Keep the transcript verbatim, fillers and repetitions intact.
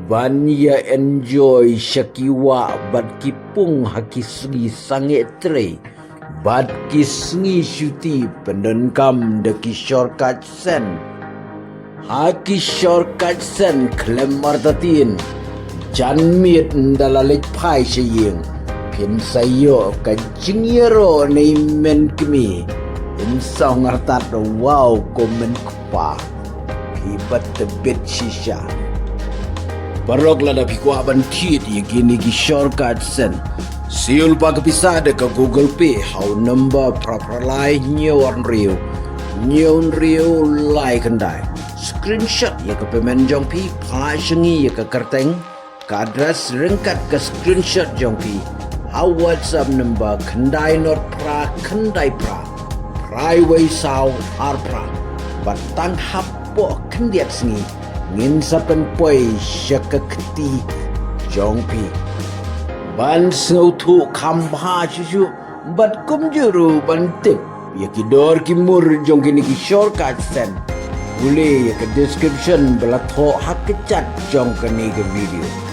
Ban ïa enjoy sha ki wah bad ki pung ha ki sngi sangeh trei bad ki sngi shuti, pyndonkam da ki shortcut send. Ha ki shortcut send khlem artatien, janmiet ynda la leit phai sha ïing, phin sa ïoh ka jingïaroh na i men kmie. Phin sa ong artat, wow ko men kpa, phi bad tbit shisha. Paralok, lada phi kwah ban thied ïa kine ki shortcut send, siew lypa ka pisa da ka Google Pay ha u number phra phra lai hynñiew ar hynriew hynñiew hynriew lai khyndai. Screenshot ïa ka payment jong phi, phah sha ngi ïa ka kyrteng, ka address ryngkat ka screenshot jong phi ha WhatsApp number khyndai not phra khyndai phra phra wei saw ar phra. Bad tang hapoh khyndiat sngi ngin sa pynpoi sha ka kti jong phi. Ban sngewthuh kham bha shuh shuh bad kumjuh ruh ban tip ïa ki dor ki mur jong kine ki shortcut send, pule ïa ka description ba la thoh ha ka chat jong kane ka video.